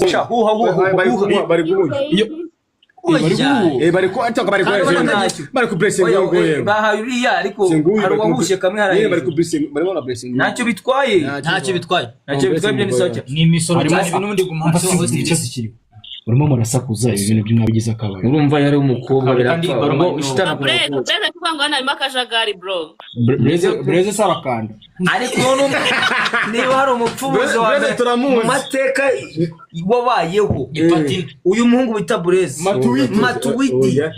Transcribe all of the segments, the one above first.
Sha, huha huha huha Bari huha. kumuha, bari kumuha. Iyo bari Oya. guhuha. Bari ku ataka, bari Kandi ubona ntacyo. bari ku blessing Oya, ngo yewe. bahaye uriya, ariko Singuyu hari uwahushe kamwe Nyine bari ku hariya. blessing, barimo na blessing. Ntacyo bitwaye. Ntacyo bitwaye. Ntacyo bitwaye, ibyo ni sawa cyane. Ni imisoro Harimo cyane n'ubundi guma Umva hasi si hose. ikibazo kiriho, urimo murasakuza, ibi bintu by'mwabigize akabari. Urumva yari umukobwa, Kandi birapfa baroma ubwo shitani akunda Breze, abakobwa. Breze, kuvuga ngo hano harimo akajagari, bro. Breze, Breze se arakanda? Ariko niba hari umupfubuzi wa Breze mbere turamuzi. mu mateka wabayeho, Ipati. uyu muhungu bita Bureze Matuidi. Matuidi. Oya.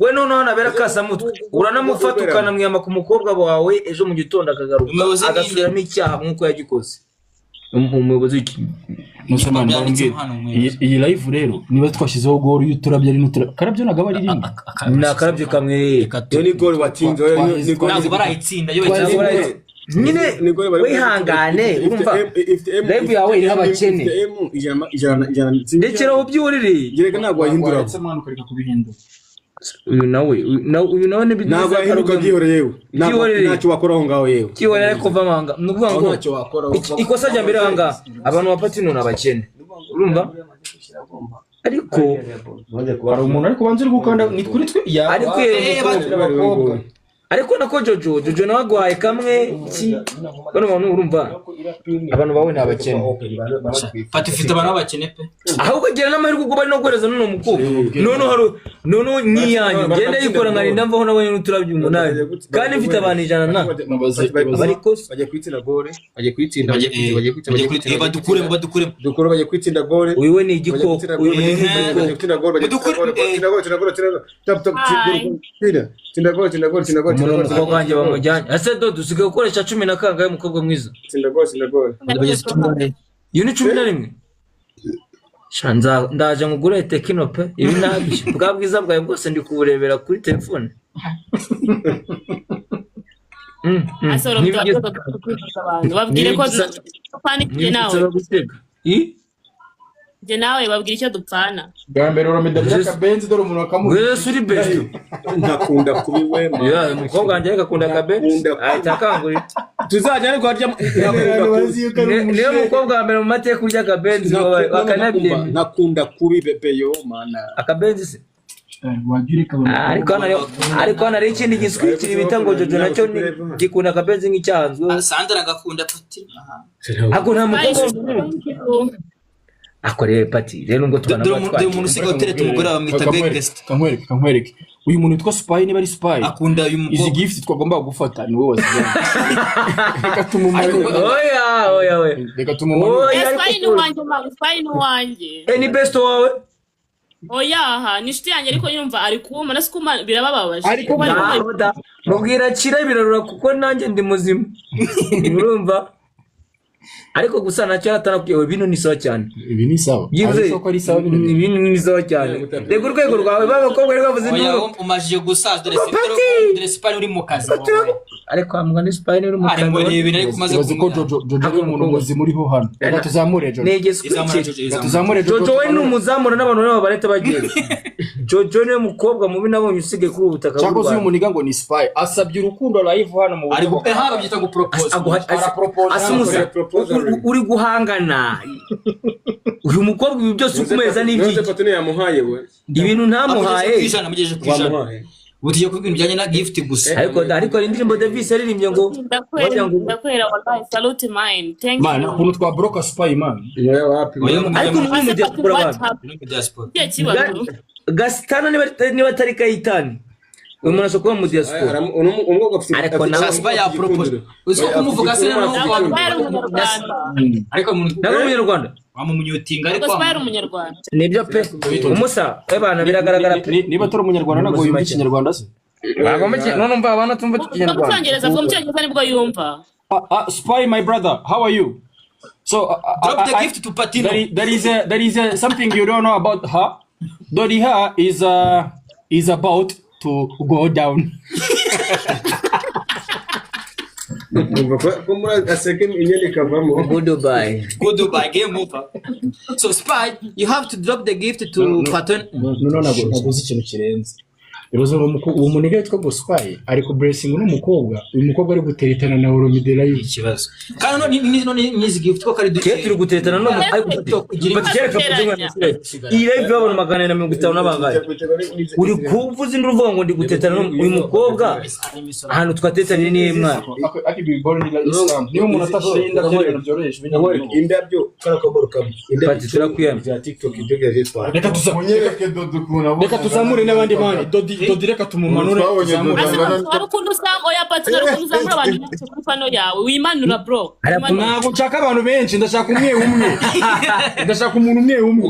We noneho nabera kasamutwe, uranamufata ukanamwiyama ku mukobwa wawe, ejo mu gitondo akagaruka Umuyobozi ni nde? agasubiramo icyaha nk'uko yagikoze. Umuyobozi w'iki? Musa man, Byanditse bambwira hano, umuyobozi. iyi live rero, niba twashyizeho goro y'uturabyo, ari n'uturabyo, karabyo ntabwo aba ari rimwe. Ni akarabyo kamwe. Iyo ni goal watsinze, oya, ni goal. Ntabwo barayitsinda iyo Ntabwo bayitsinze. nyine Ni goal bari wihangane, ifite urumva M, ifite M, live yawe iriho abakene. Ifite M ijana, ijana, ijana. Ndekeraho byurire. Gereka, ntabwo wahindura. Waretse mwana ukareka kubihindura. Uyu nawe ni Ntabwo wahinduka, byihore yewe. Ntabwo Byihorere. ntacyo wakora aho ngaho yewe. Kibonera ariko kuva amahanga, ni ukuvuga Aho ngo ntacyo wakora. Ikosa rya mbere aha ngaha, abantu ba Patino ni abakene, urumva, ariko Hari umuntu ariko ubanza uri gukanda, ni kuri twe yaba Ariko abakobwa. Ariko nako Jojo nawe aguhaye kamwe ki bano bantu, urumva abantu bawe ni abakene. Fata, ufite abantu b'abakene pe. Ahubwo gira n'amahirwe ubwo bari no guhereza n'uno mukobwa. Noneho hari noneho n'iyanyu ngenda yikora nkarinda mvaho nabonye n'uturabyo umunani kandi mfite abantu 100 na Abari kosa. Bagiye kuyitsinda gore, bagiye kuyitsinda, bagiye kuyitsinda, bagiye kuyitsinda, bagiye kuyitsinda. Badukuremo, badukuremo. Dukuru, bagiye kuyitsinda gore. Uyu we ni igikoko, uyu ni Bagiye igikoko. gutsinda gol, bagiye gutsinda gol, tsinda gol, tsinda gol, tsinda gol, tap tap, tsinda, tsinda gol, tsinda gol, tsinda gol, tsinda Umuntu gol, umukobwa wanjye bamujyanye ese do dusigaye gukoresha cumi na kangahe, mukobwa mwiza? Tsinda gol, tsinda gol. Bageze 11. Iyo ni 11. Sha, ndaje nkugure Tecno pe. Ibi nabyo bwa bwiza bwawe bwose ndi kuburebera kuri telefone. Asoro. Abantu babwire ko dupfana iki nawe. Ntibigusaba gutega. I? Njye nawe babwire icyo dupfana. Bwa mbere uramida by'akabenzi, dore umuntu akamuha. Wese uri best. Ntakunda kubi we. Ya, umukobwa wanjye ariko akunda akabenzi, ahita akangurira. Tuzajya ariko harya Niyo mukobwa wa mbere mu mateka urya akabenzi bakanabyemera. Ntakunda kubi bebe, yo mana. Akabenzi se? Wajya ureka abantu. Ah, ariko hano hariho ikindi giswikiri bita ngo Jojo, nacyo gikunda akabenzi nk'icyanzwe. Sandra agakunda Pati. Ako nta mukobwa. Thank you. Ako rero Pati rero nubwo tubana Dore umuntu usigaye utereta umugore bamwita Kankwereke, Gangster. kankwereke, kankwereke uyu muntu witwa Spy, niba ari Spy. Akunda uyu Izi mukobwa. gift twagombaga gufata ni wowe wazijyanye, reka tumumanure. Oya, oya, oya. Reka tumumanure. Oya. Eh, Spy ni Ariko uwanjye mama, Spy ni uwanjye. Eh, ni best wawe? Oya, aha ni inshuti yanjye, ariko yumva ari kuma na sikuma birabababaje. Ariko Kuba ari kuma. Ngaho da, mubwira akira birarura kuko nanjye ndi muzima, urumva, ariko gusa ntacyo yaratanakwiye. Bino ni sawa cyane. Ibi ni sawa. Byibuze. Ariko ko ari sawa bino bintu. Ibintu ni sawa cyane. Reka urwego rwawe b'abakobwa rero bavuze Oya. induru. Umajije gusaza, dore Pati! dore Spy uri mu kazi wowe. Ariko wa ni Spy uri mu Ari kazi. muri ibintu ariko umaze Ibaze ko Jojo, Jojo ari umuntu muzima uriho hano. Reka tuzamure Jojo. Ni Izamura igiswikiri. Jojo, Reka izamura. tuzamure Jojo. Jojo we ni umuzamura n'abantu nabo barahita bagenda. Jojo niwe mukobwa mubi nabonye usigaye kuri ubu butaka bw'u Cyangwa se uyu Rwanda. muniga ngo ni Spy asabye urukundo live hano mu Ari buryo ha, babyita ngo propose. Arapropose. Asumusa uri guhangana uyu mukobwa, ibi byose uri kumeza None n'ibyiki? Patino yamuhaye we. Ibintu ntamuhaye. Ku 100, amugejeje ku 100. Wamuhaye. Ubu tugiye kuvuga ibintu bijyanye na gift gusa. Ariko hari indirimbo Davis yaririmbye ngo Ndakwera, wagira ngo ndakwera wallahi, salute mine, thank Man, you. ukuntu twabroka Spy, man. Oya, wapi. Oya, Ariko mu ni mu diaspora What abantu. happened? Mu diaspora. Ikihe kibazo? Gasitana niba atari Kayitani, uyu muntu ashobora kuba mu diaspora. Umwuga afite Ariko nawe- Spy ya propose, uzi ko kumuvuga se noneho Ntabwo Spy ari umunyarwanda. Ariko umuntu Ntabwo ari umunyarwanda. Wamumunyutinga ariko Ntabwo Spy ari umunyarwanda. Nibyo pe, umusa ebana biragaragara pe. Niba atari umunyarwanda, ntabwo yumva ikinyarwanda se? None umva abana tumva Vuga mu ikinyarwanda. Cyongereza, vuga mu Cyongereza nibwo yumva. Ah, Spy, my brother, how are you? So Drop the gift to Patino. There is a, something you don't know about her. Doriha is about to go down. Umva ko muri aseka imyenda ikavamo. Goodbye. Goodbye, game over. So Spy, you have to drop the gift to Patino. No, no, ntabwo uzi ikintu kirenze. Ibibazo ngo uwo muniga witwa Gospaye ari ku blessing uno mukobwa, uyu mukobwa ari guteretana na Olomide live. Ikibazo kandi none n'izi gift ko kari Kera turi guteretana no ariko batereka iyi live y'abantu 450 n'abangahe uri kuvuza induru uvuga ngo ndi gutetana uyu mukobwa ahantu twatetaniye niye mwana. Niba umuntu atashyira indabyo ibintu byoroheje. Indabyo karakaboro kamwe Pati turakwiyamye bya TikTok ibyo byatwara. Reka reka tuzamure n'abandi bandi. Dodi Dodi reka tumumanure tuzamure. Hari ukuntu usanga oya Pati hari ukuntu uzamura abantu benshi kuri pano yawe wimanura bro. Ntabwo nshaka abantu benshi, ndashaka umwe umwe. Ndashaka umuntu umwe umwe.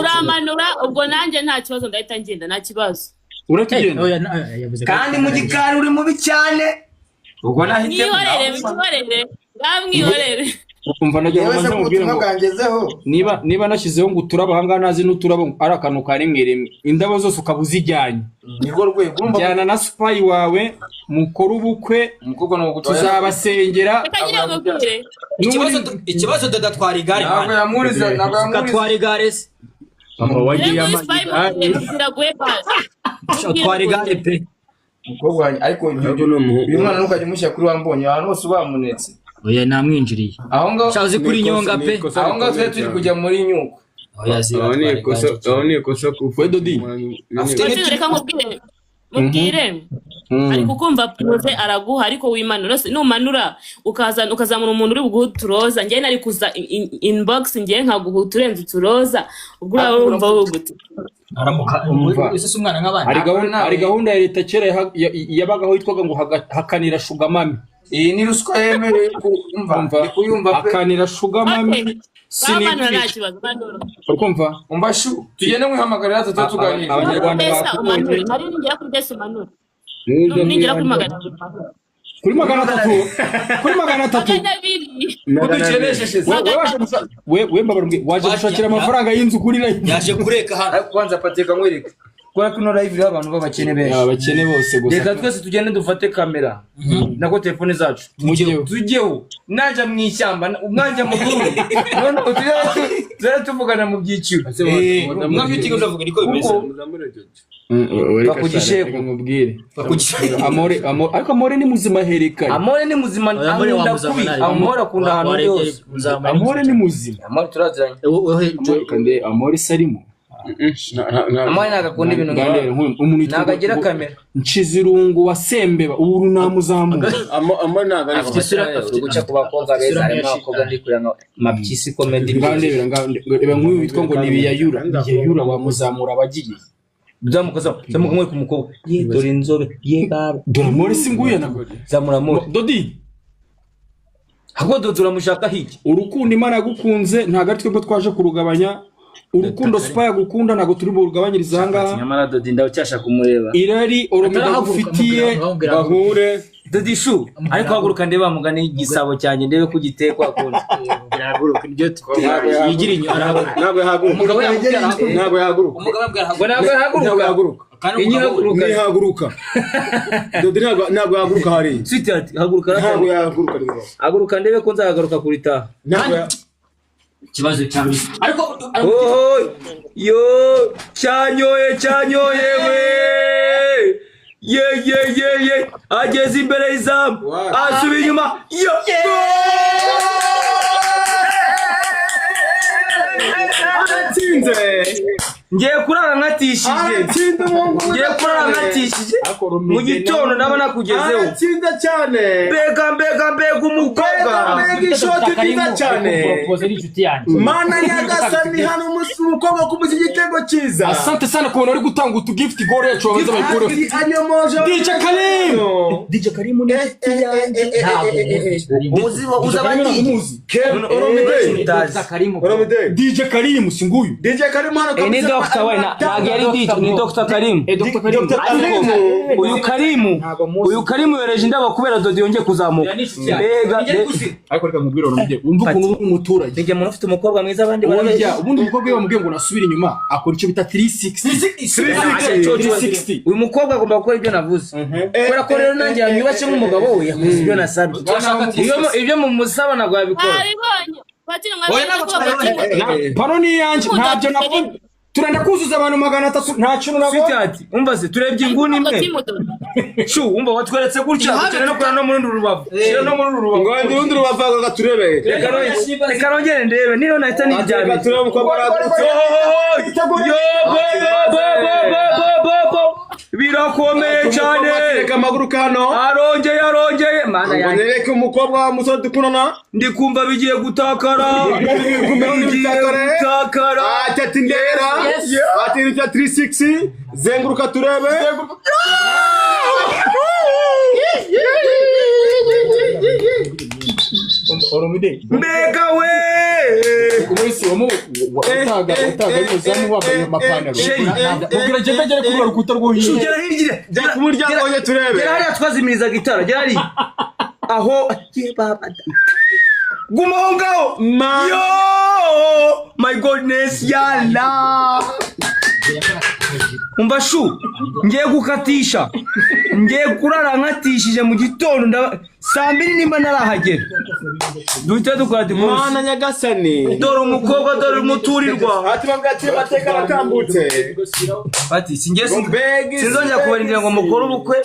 Uramanura ubwo nanjye nta kibazo ndahita ngenda nta kibazo. Uratugenda kandi mu gikari uri mubi cyane ubwo nahite mwihorere mwihorere ngamwihorere. Umva nagira ngo mbanze mubwire ngo niba nashyizeho ngo uturabo ahangaha ntazi n'uturabo ari akantu ka rimwe rimwe indabo zose ukaba uzijyanye nirwo rwego urumva jyana na Spy wawe mukore ubukwe tuzabasengera. Ikibazo dada twara igare ntabwo yamuriza ntabwo yamuriza twara igare se Papa wagiye twara igare pe umukobwa wanjye ariko uyu mwana ntukajya umushyira kuri wambonye ahantu hose bamunetse. Oya namwinjiriye. Aho ngaho shazi kuri nyonga pe. Aho ngaho twari turi kujya muri nyuko. Oya zira. Aho ni ikosa kuko we Dodi afite reka nkubwire mubwire ariko ukumva pose araguha ariko wimanura numanura ukazana ukazamura umuntu uri buguha uturoza njye nari kuza inbox njye nkaguha uturenze uturoza ubwo urumva wugute. Aramuka ese umwana nk'abandi. Hari gahunda ya leta kera yabagaho yitwaga ngo hakanira shugamami. Iyi ni ruswa yemerewe kumva kuyumva pe akanira shugamami sinibwira urumva umva shu tugende mwihamagarira tatu tuganira abanyarwanda bakumenye nari ngira kuri desi manura ningera kuri 300 kuri 300 kuri 300 we mbabarwe waje gushakira amafaranga y'inzu kuri live yaje kureka hano ariko kwanza pateka nkwereka kubera ko ino live iriho abantu b'abakene benshi abakene bose gusa reka twese tugende dufate kamera nako telefone zacu tujyeho najya mu ishyamba mwajya mu guru none tujya tuvugana mu byiciro mwabyuti niko bimeze bakugisheko mubwire amore ariko amore ni muzima herekanye amore ni muzima akunda kubi amore akunda ahantu hose amore ni muzima amore turaziranye kandi amore sarimo amore ntabwo akunda ibintu nk'ibi ntabwo agira kamera Nshizirungu wa Sembeba ubu namuzamura amore ntabwo ari afite isura afite guca ku bakobwa beza harimo abakobwa ndi kureba nka mapyisi comedy ngandebera ngandebera nk'uyu witwa ngo ni Biyayura Biyayura wamuzamura abagiye zamuka zamuka mwe ku mukobwa ye dore inzobe ye baba dore amore si nguya nako zamura amore Dodi ahubwo Dodi uramushaka hiki urukundo Imana yagukunze ntabwo ari twebwe twaje kurugabanya urukundo Spy agukunda ntabwo turi burugabanyiriza aha ngaha nyamara Dodi ndacyashaka kumureba irari Olomide agufitiye bahure Dodi shu ariko haguruka ndeba mugani igisabo cyanjye ndebe ko gitekwa akunda arahaguruka nibyo yigira inyuma arahaguruka ntabwo yahaguruka umugabo yamubwira ntabwo yahaguruka umugabo yamubwira ngo ntabwo yahaguruka ntabwo yahaguruka Dodi ntabwo yahaguruka hariya sweetheart haguruka ntabwo yahaguruka haguruka ndebe ko nzahagaruka kuritaha ntabwo ikibazo cyawe ariko oh yo cyanyoye cyanyoye we ye ye ye ye ageze imbere y'izamu asubiye inyuma yo aratsinze ngiye kurara nkatishije ngiye kurara nkatishije mu gitondo ndaba nakugezeho aratsinda cyane mbega mbega mbega umukobwa mbega ishoti ryiza cyane mana nyagasani hano umukobwa kumutse igitego cyiza asante sana ku bantu bari gutanga utugift gore yacu babanza bayikureho anyomoje DJ Karim DJ Karim ni inshuti yanjye uzi abandi DJ Karim si nguyu DJ Karim hano ni Dr. we ntabwo yari DJ ni Dr. Karim Dr. Karim uyu Karim yohereje indabo kubera Dodi yongeye kuzamuka mbega ariko reka nkubwire Olomide wumva ukuntu uri umuturage njye umuntu ufite umukobwa mwiza abandi barabeshya ubundi umukobwa iyo bamubwiye ngo nasubire inyuma akora icyo bita 360 uyu mukobwa agomba gukora ibyo navuze kubera ko rero nanjye yanyubashye nk'umugabo we yakoze ibyo nasabye ibyo mumusaba ntabwo yabikora pano ni iyanjye ntabyo navuze Turenda kuzuza abantu 300, nta kintu nabonye. Sweetheart, umva se, turebye inguni imwe. Shu, umva watweretse gutya, dukeneye no kureba no muri uru rubavu. Shyira no muri uru rubavu. Ngo urundi rubavu ngo turebe. Reka nongere ndebe, niyo nahita Reka niryamira. turebe umukobwa aradutse. Yo, bo, bo, bo, bo, bo, bo, bo. Birakomeye cyane. Reka amaguruka hano. Arongeye, arongeye. Mana Ngo yanjye. nereke umukobwa wa musore dukundana. Ndi kumva bigiye gutakara. Bigiye gutakara. Ati ati ndera. Ati ati 360 zenguruka turebe. Mbega we! Umunsi utaga utaga umuzamu wambaye amapantaro. Mubwira agenda agere kuri rukuta rwo Shu, hirya. gera hirya. Jya ku muryango wanjye turebe. Gera hariya twazimirizaga itara, gera hariya. Aho, ye baba da. Guma aho ngaho. Yo! My goodness, yalla! Umva shu, ngiye gukatisha. Ngiye kurara nkatishije mu gitondo saa 2 nimba narahagera. Duhite dukora divorce. Mana nyagasani. Dore umukobwa, dore umuturirwa. Ati bambwira ati amateka aratambutse. Ati singiye Mbega sinzongera kubarindira ngo mukore ubukwe.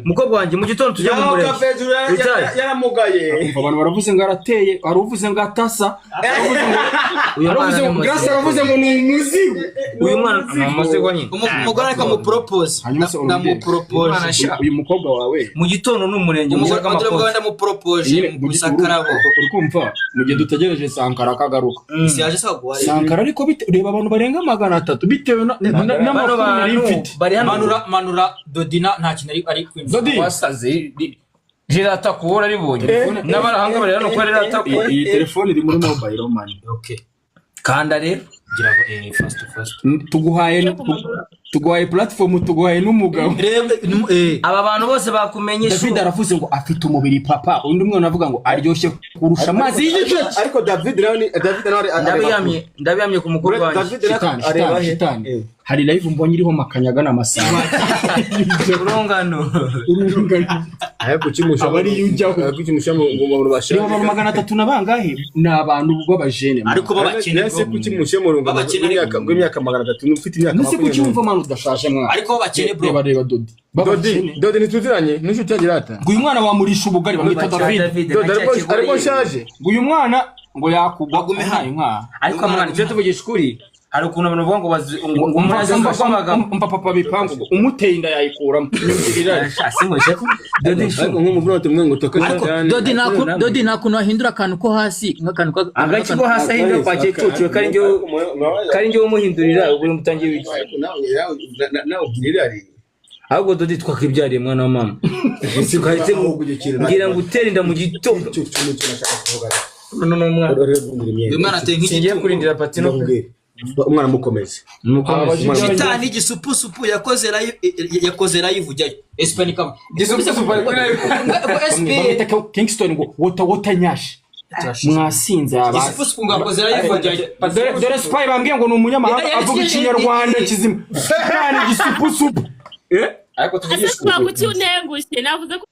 Umukobwa wanjye mu gitondo tujya mu Yaho murenge. kavejuru Richard. yaramugaye. Abantu baravuze ngo arateye, hari uvuze ngo atasa, Uyu mwana aravuze ni ngo Grace muzima. aravuze ngo ni umuzigo. Uyu mwana ni umuzigo nyine. Umugore ariko amupropose. Hanyuma se urubyeyi. Ndamupropose. Uyu mukobwa wawe Mu gitondo ni umurenge Umugore mushaka umugore amakosa. ndamupropose nyine mu mu sakarabo. uri kumva mu gihe dutegereje Sankara akagaruka. Siyaje saguhare. Sankara ariko reba abantu barenga 300 bitewe Bano n'amakuru nari bantu mfite. bari hano. Manura manura Dodina nta kintu ari kwinjira. Dodi Wasaze rirata kuba ribonye n'abarahanga bari hano ko rirata kuba. Iyi telefone iri muri mobile money. Okay. Kanda rero. Gira ngo fast fast. Tuguhaye platform, tuguhaye n'umugabo. Reba Aba bantu bose bakumenye shu. David aravuze ngo afite umubiri papa, undi mwana avuga ngo aryoshye kurusha amazi y'igicucu. Ariko David nawe ni David nawe areba. Ndabiyamye ku mukobwa wanjye. David nawe Shitani, areba shitani, he? shitani. Hari live mbonye iriho makanyaga n'amasanga. Urungano. Ariko kukimusha Aba ariyo ujyaho. Kukimusha ngo ngo bashaka. Reba abantu 300 na bangahe ni abantu b'abajene. Ariko babakene Nese kukimusha mu rungano Babakene. rw'imyaka 300 ufite imyaka Nese kuki wumva mwana udashaje mwana. Ariko babakene bro. Reba reba Dodi. Dodi Babakene. Dodi ntituziranye n'inshuti yanjye rata. Ngo uyu mwana bamurisha ubugari bamwita David. Dodi ariko nshaje. Ngo uyu mwana ngo yakugwa Agume hano. nka. Ariko mwana icyo tuvugisha ukuri hari ukuntu abantu bavuga ngo bazi ngo ngo umuntu azi Umva amagambo. umva papa bipangu ngo umuteye inda yayikuramo. Sinkoreshe ko Dodi shu. Ariko nk'umuvuna tumwe ngo toka Ariko Dodi nta Dodi nta kuntu ahindura akantu ko hasi nk'akantu ka Agace ko hasi ahindura kwa cyecucu kari njye umuhindurira ubwo mutangiye wiki. Nawe ugira irari. Ahubwo Dodi twakwibyariye mwana wa mama. Tukahite ngira ngo utere inda mu gitondo. Icyo kintu nashaka kuvuga. No no mwana. Uyu mwana ateye Singiye nk'igiti. kurindira patino. Umwana mukomeze. Shitani igisupusupu yakoze live yakoze live ujyayo. SP ni kama. Gisupusupu ari kuri live. SP Bamwita Kingston ngo wota wota nyashi. Mwasinze aba. igisupusupu ngo yakoze live ujyayo. Dore Spy bambwiye ngo ni umunyamahanga avuga ikinyarwanda kizima. Shitani igisupusupu. Ariko Ese tuvugishe kuba kuki untengushye navuze ko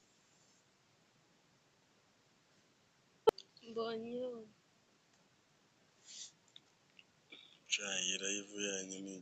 Mbonye Cya iyi live yanyu ni